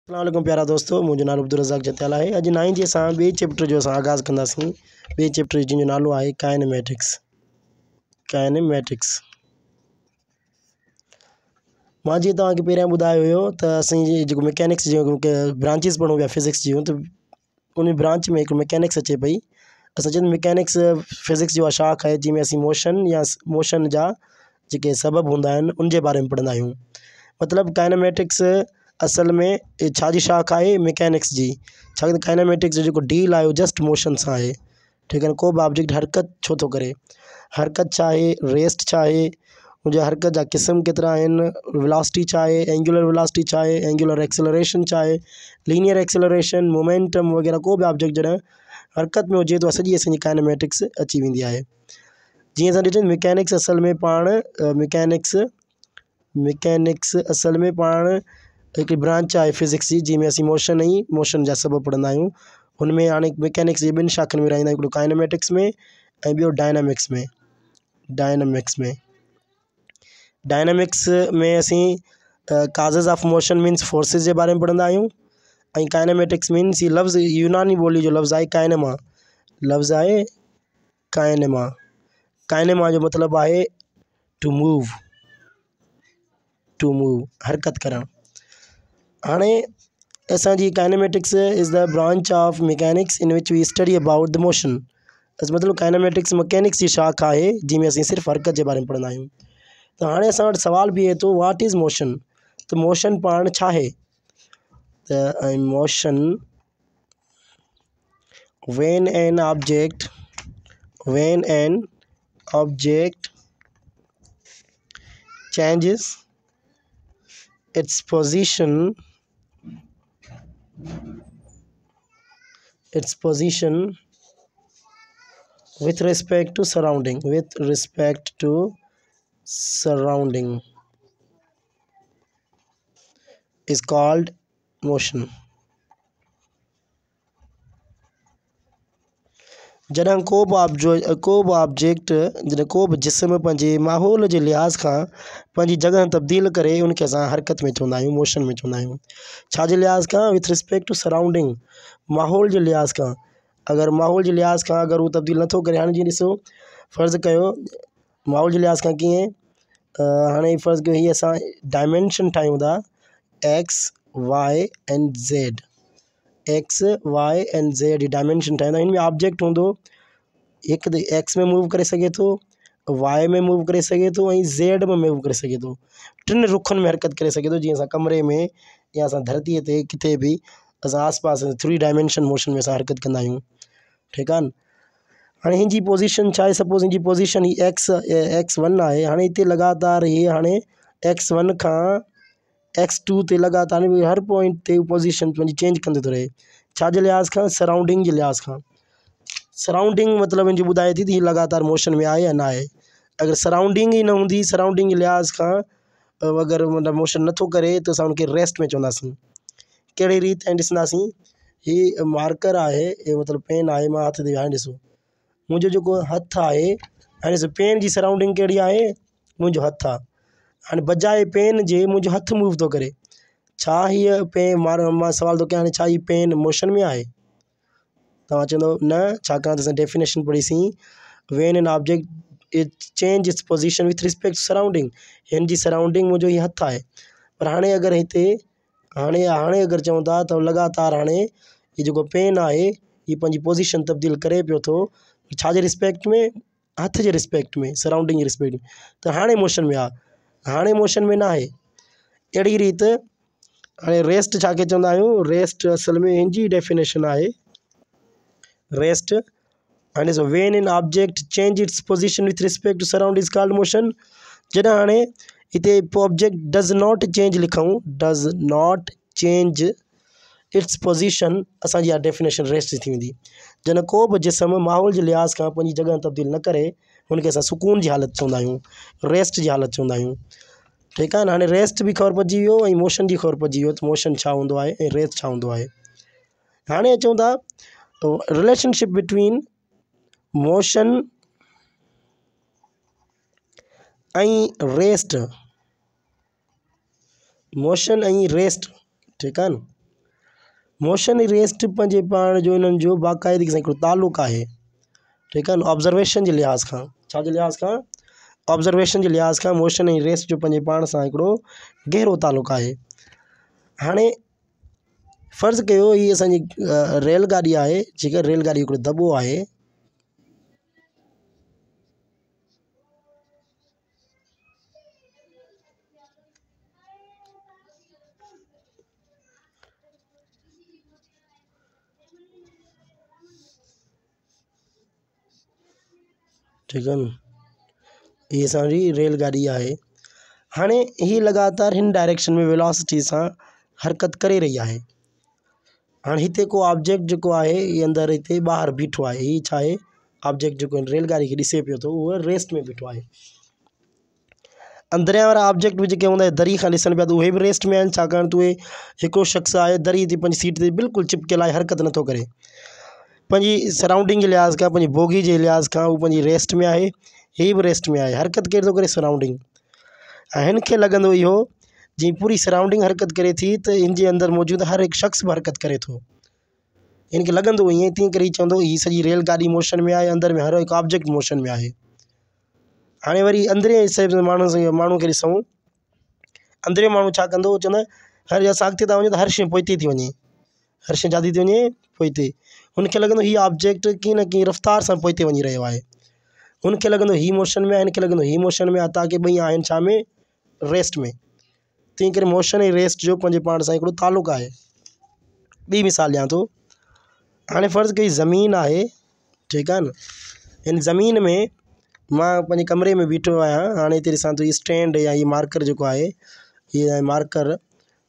اسلام عليڪم پيارا دوستو منهنجو نالو عبدالرزاق جتيال آهي اڄ نائين جي اسان ٻئي چيپٽر جو اسان آغاز ڪنداسين ٻئي چيپٽر جنهن جو نالو آهي ڪائنيميٽڪس ڪائنيميٽڪس مان جيئن توهان کي پهريان ٻڌايو هيو ته اسان جي جيڪو مڪينڪس جون برانچز پڙهون پيا فزڪس جون ته ان برانچ ۾ هڪ مڪينڪس اچي پئي اسان چون مڪينڪس فزڪس جو اها شاخ آهي جنهن ۾ اسين موشن يا موشن جا جيڪي سبب هوندا آهن ان جي باري ۾ پڙهندا آهيون مطلب ڪائناميٽڪس اصل ۾ هي ڇا جي شاخ آهي مڪينڪس جي ڇاڪاڻ ته ڪائناميٽڪس جو جيڪو ڊيل آهي اهو جسٽ موشن سان آهي ٺيڪ آهي نه ڪو به آبجيڪٽ حرڪت ڇو ٿو ڪري حرڪت ڇا آهي ريسٽ ڇا آهي ان جي حرڪت جا قسم ڪيترا آهن ويلاسٽي ڇا آهي اينگيولر ويلاسٽي ڇا آهي اينگيولر ايڪسلريشن ڇا آهي لينيئر ايڪسلريشن مومينٽم وغيره ڪو به آبجيڪٽ جڏهن حرڪت ۾ هجي ته سڄي اسان جي ڪائناميٽڪس اچي ويندي آهي جيئن اسان ڏٺو مڪينڪس اصل ۾ پاڻ مڪينڪس مڪينڪس اصل ۾ پاڻ هڪ برانچ آهي فزڪس جي جنهن ۾ اسين موشن ۽ موشن جا سبب پڙهندا آهيون هن ۾ هاڻي مڪينڪس جي ٻن شاخن ۾ ورهائيندا آهيون هڪڙو ڪائناميٽڪس ۾ ۽ ٻيو ڊائنامڪس ۾ ڊائنامڪس ۾ ڊائنامڪس ۾ اسين causes of motion means forces جي باري ۾ پڙهندا آهيون ۽ ڪائناميٽڪس مينس هي لفظ يوناني ٻولي جو لفظ آهي ڪائنما لفظ آهي ڪائنيما، ڪائنيما جو مطلب آهي ٽو موو، ٽو موو حرڪت ڪرڻ. هاڻي اسان جي kinematics is the branch of mechanics in which we study about the motion مطلب ڪائنيميٽڪس مڪينڪس جي شاخ آهي جنهن ۾ اسين صرف حرڪت جي باري ۾ پڙهندا آهيون ته هاڻي اسان وٽ سوال بيهي ٿو what is motion ته موشن پاڻ ڇا آهي ته ۽ motion when an object when an object changes its position its position with respect to surrounding with respect to surrounding is called motion. جڏهن ڪو به آبجو ڪو به آبجيڪٽ جڏهن ڪو به جسم پنهنجي ماحول جي لحاظ کان پنهنجي جڳهه تبديل ڪري ان کي اسان حرڪت ۾ چوندا آهيون موشن ۾ چوندا آهيون ڇا جي لحاظ کان وٿ رسپيڪٽ ٽو سرائونڊنگ ماحول جي لحاظ کان اگر ماحول جي لحاظ کان اگر هو تبديل نٿو ڪري هاڻي جيئن ڏسو فرض ڪيو ماحول جي لحاظ کان ڪيئن هاڻي فرض ڪيو هي اسان ڊائمينشن ٺاهيون ٿا X Y and Z X Y and Z he dimension ٺاهيندا آهيون هن ۾ آبجيڪٽ هوندو هڪ ته ايڪس ۾ موو ڪري سگهي ٿو وائي ۾ موو ڪري سگهي ٿو ۽ زيڊ ۾ موو ڪري سگهي ٿو ٽن رخن ۾ حرڪت ڪري سگهي ٿو جيئن اسان ڪمري ۾ يا اسان ڌرتيءَ تي ڪٿي به اسان آس پاس ٿري ڊائمينشن موشن ۾ اسان حرڪت ڪندا آهيون ٺيڪ آهي نه هاڻي هن جي پوزيشن ڇا آهي سپوز هن جي پوزيشن هي ايڪس ايڪس ون آهي هاڻي هتي لڳاتار هي هاڻي ايڪس ون کان ايڪس ٽو تي لڳاتار هر پوائنٽ تي پوزيشن پنهنجي چينج ڪندو ٿو رهي ڇا جي لحاظ کان سرائونڊنگ جي لحاظ کان سرائونڊنگ مطلب ان جي ٻڌائي ٿي ته هي لڳاتار موشن ۾ آهي يا نه آهي اگر سرائونڊنگ ئي نه هوندي سرائونڊنگ جي لحاظ کان اگر مطلب موشن نٿو ڪري ته اسان ان کي ريسٽ ۾ چونداسين ڪهڙي ريت ۽ ڏسنداسين هي مارڪر آهي هي مطلب پين آهي مان هٿ تي هاڻي ڏسو منهنجو جيڪو هٿ آهي هاڻي ڏسو پين جي سرائونڊنگ ڪهڙي آهي منهنجو هٿ آهي هاڻي بجاءِ پين جي منهنجو هٿ موو ٿو ڪري ڇا هيءَ پين مان سوال ٿو ڪيان هاڻي ڇا هيءَ پين موشن ۾ آهي توهان چوندؤ نه ڇاڪاڻ ته اسان definition پڙهيسين when an object change its position with respect surrounding هن جي سرائونڊنگ منهنجو هيءَ هٿ آهي پر هاڻي اگر هتي هاڻي هاڻي اگر چئون ٿا ته لڳاتار هاڻي هي جيڪو پين آهي هي پنهنجي پوزيشن تبديل ڪري پيو ٿو ڇا جي رسپيڪٽ ۾ هٿ جي رسپيڪٽ ۾ سرائونڊنگ جي رسپيڪٽ ۾ ته هاڻي موشن ۾ آهي هاڻي موشن ۾ نه آهي اهڙي ريت هاڻي ريسٽ ڇا کي چوندا آهيون ريسٽ اصل ۾ هن جي ڊيفينيشن آهي ريسٽ هاڻي ڏسو when an object change its position with respect to surround is called motion جڏهن هاڻي هتي آبجيڪٽ ڊز not change لکون does not change its position اسان جي اها ڊيفينيشن ريسٽ جي ٿي ويندي جڏهن ڪو به جسم ماحول جي لحاظ کان پنهنجي جڳهه تبديل نه ڪري ان کي اسان سڪون جي حالت چوندا آهيون ريسٽ جي حالت چوندا آهيون ٺيڪ آهي نه هاڻي ريسٽ به خبر پئجي ويو ۽ موشن جي خبر پئجي ويو ته موشن ڇا هوندو آهي ۽ ريسٽ ڇا هوندو آهي هاڻي اچون ٿا relation ship between motion ۽ rest motion ۽ rest ٺيڪ آهي نه. موشن ۽ ريسٽ پنهنجي پاڻ جو انهن جو باقاعدگي سان هڪڙو تعلق آهي ٺيڪ آهي نه آبزرويشن جي لحاظ کان ڇا جي لحاظ کان آبزرويشن جي لحاظ کان موشن ۽ ريسٽ جو پنهنجي پاڻ سان هڪڙو گهرو تعلق آهي هاڻي فرض ڪيو هي اسان جي ريل گاڏي آهي جيڪا ريل گاڏي هڪڙو دٻو آهي ٺيڪ آهي نه هي اسان جي ريل گاڏي آهي هاڻي هي لڳاتار هن ڊائريڪشن ۾ ويلاسٽي سان حرڪت ڪري رهي آهي هاڻي هتي ڪو آبجيڪٽ جيڪو آهي هي اندر هتي ٻاهر بيٺو آهي هي ڇا آهي آبجيڪٽ جيڪو هن ريل گاڏي کي ڏسي پيو ٿو اهو ريسٽ ۾ بيٺو آهي اندريان وارا آبجيڪٽ به جيڪي هوندا آهن دري کان ڏسن پيا ته اهي به ريسٽ ۾ آهن ڇاڪاڻ ته اهي هڪڙو شخص آهي دري تي پنهنجي سيٽ تي بلڪل چپڪيل آهي حرڪت نٿو ڪري پنهنجي سرائونڊنگ جي لحاظ کان پنهنجي بوگي جي لحاظ کان هو پنهنجي ريسٽ ۾ آهي هي به ريسٽ ۾ آهي حرڪت ڪير ٿو ڪري سرائونڊنگ ۽ هن کي لڳندو اهو جيئن پوري سرائونڊنگ حرڪت ڪري ٿي ته ان جي اندر موجود هر هڪ شخص به حرڪت ڪري ٿو هن کي لڳندو ائين تنهن ڪري هي چوندو هي سڄي ريل گاڏي موشن ۾ آهي اندر ۾ هر هڪ آبجيڪٽ موشن ۾ آهي هاڻي وري اندرين حصي ۾ ماڻهو سان ماڻهو کي ڏسون اندريون ماڻهو ڇا ڪندو چوندو هر اسان اڳتي ٿا وڃون ته هر شيء پوئتي ٿي وڃي هر شيء ڇا ٿي ٿي وڃي پوئتي هن کي لڳندو هي آبجيڪٽ ڪنهن نه ڪنهن رفتار سان پوئتي وڃي رهيو آهي هن کي لڳندو هي موشن ۾ آهي هن کي لڳندو هي موشن ۾ آهي تاڪه ٻئي آهن ڇا ۾ ريسٽ ۾ تنهن ڪري موشن ۽ ريسٽ جو پنهنجي پاڻ سان هڪڙو تعلق آهي ٻي مثال ڏيان ٿو هاڻي فرض ڪئي زمين آهي ٺيڪ آهي نه هن زمين ۾ مان پنهنجي ڪمري ۾ بيٺو آهيان هاڻي هتي ڏسان ٿو اسٽينڊ يا هي مارڪر جيڪو آهي هي آهي مارڪر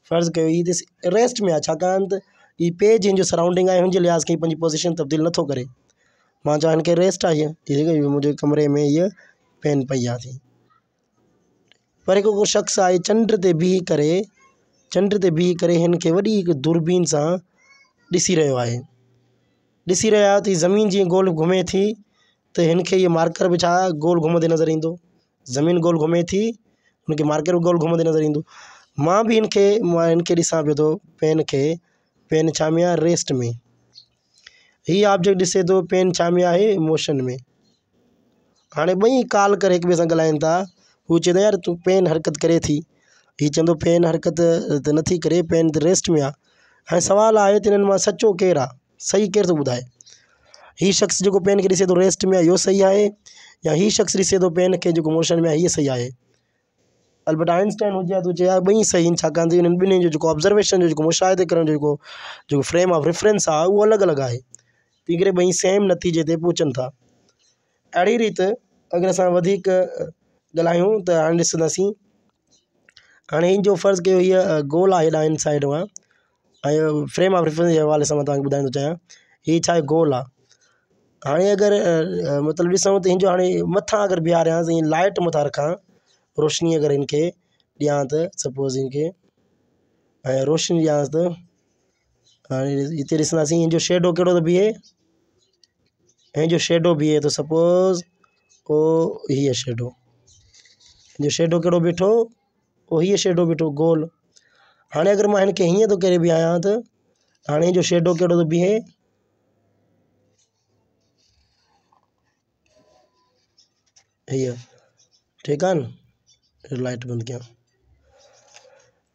فرض ڪيو هي ڏس ريسٽ ۾ آهي ڇاڪاڻ ته هي پيج هن جو سرائونڊنگ آهي هن جي لحاظ کان هي پنهنجي پوزيشن تبديل نٿو ڪري مان چوان هن کي ريسٽ آهي هيءَ منهنجي ڪمري ۾ هيءَ پين پئي آهي پر هڪ ڪو شخص آهي چنڊ تي بيهي ڪري چنڊ تي بيهي ڪري هن کي وڏي هڪ دوربين سان ڏسي رهيو آهي ڏسي رهيو آهي ته زمين جيئن گول گهمي ٿي ته هن کي اهو مارڪر به ڇا گول گهمندي نظر ايندو زمين گول گهمي ٿي هن کي مارڪر به گول گهمندي نظر ايندو مان به هن کي مان هن کي ڏسان پيو ٿو پين کي پين ڇا ۾ آهي ريسٽ ۾ هي آبجيڪٽ ڏسي ٿو پين ڇا ۾ آهي موشن ۾ هاڻي ٻئي ڪال ڪري هڪ ٻئي سان ڳالهائين ٿا هو چئي ٿو يار تون پين حرڪت ڪري ٿي هي چوندو پين حرڪت ته نٿي ڪري پين ته ريسٽ ۾ آهي هاڻي سوال آهي ته هنن مان سچو ڪير آهي صحيح ڪير ٿو ٻڌائي هي شخص جيڪو پين کي ڏسي ٿو ريسٽ ۾ آهي اهو صحيح آهي يا هي شخص ڏسي ٿو پين کي جيڪو موشن ۾ آهي هيءَ صحيح آهي البرٽ آئنسٽائن هجي ها ته چئي ها ٻئي صحيح آهن ڇاڪاڻ ته انهن ٻنهي جو جيڪو آبزرويشن جو جيڪو مشاهدي ڪرڻ جو جيڪو جيڪو فريم آف ريفرنس آهي اهو الڳ الڳ آهي تنهن ڪري ٻئي سيم نتيجي تي پهچن ٿا اهڙي ريت اگر اسان وڌيڪ ڳالهايون ته هاڻي ڏسنداسين هاڻي هن جو فرض ڪيو هيءَ گول آهي هيڏانهن هن سائيڊ کان ۽ فريم آف ريفرنس جي حوالي سان مان توهان کي ٻڌائڻ ٿو چاهيان هي ڇا آهي گول آهي هاڻي اگر مطلب ڏسون ته هن جو هاڻي مٿان اگر بيهاريانس ائين لائيٽ مٿان رکان روشني اگر هن کي ڏيان ته سپوز هن کي ۽ روشني ڏيانس ته هاڻي هتي ڏسنداسين هن جو شيڊو ڪهڙو ٿو بيهي هن جو شيڊو بيهي ٿو سپوز او هيءَ شيڊو هن جو شيڊو ڪهڙو بيٺو او هيءَ شيڊو بيٺو گول هاڻي اگر مان هن کي هيئن ٿو ڪري بيهاريان ته هاڻي هن جو شيڊو ڪهڙو ٿو بيهي هيءَ ٺيڪ آهي نه لائيٽ بند ڪيان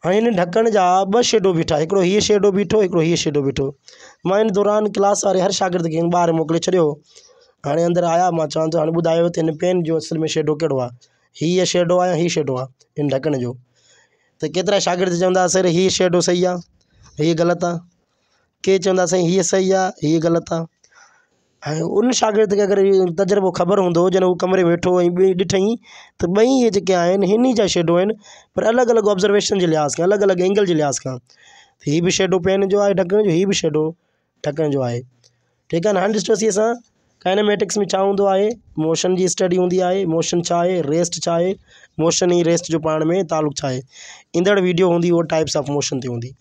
هاڻي هن ڍڪڻ جا ٻه شيڊو بيٺا هڪڙو هيءَ شيڊو بيٺو هڪڙو هيءَ شيڊو بيٺو مان هن دوران ڪلاس واري هر شاگرد کي ٻاهر موڪلي ڇڏيو هاڻي اندر آيا مان چوان ٿو هاڻي ٻڌايو ته هن پين جو اصل ۾ شيڊو ڪهڙو آهي هيءَ شيڊو آهي يا هيءَ شيڊو آهي هن ڍڪڻ جو ته ڪيترا شاگرد چوندا سر هيءَ شيڊو صحيح آهي هيءَ غلط آهي ڪي چوندا سائين هيءَ صحيح آهي هيءَ غلط آهي ۽ ان شاگرد کي اگر اهو تجربو خبر هوندو جڏهن هو ڪمري ۾ ويٺو هو ۽ ٻئي ڏٺئين ته ٻئي اهي جيڪي آهن هن ئي جا شيڊو آهن پر الڳ الڳ آبزرويشن جي لحاظ کان الڳ الڳ اينگل جي لحاظ کان هي به شيڊو پين جو آهي ڍڪڻ جو هي به شيڊو ڍڪڻ جو آهي ٺيڪ آهي نه هاڻي ڏسنداسين اسان ڪائناميٽڪس ۾ ڇا هوندو آهي موشن جي اسٽڊي هوندي آهي موشن ڇا آهي ريسٽ ڇا آهي موشن ۽ ريسٽ جو پاڻ ۾ تعلق ڇا آهي ايندڙ وڊيو هوندي اهو ٽائپس آف موشن تي هوندي.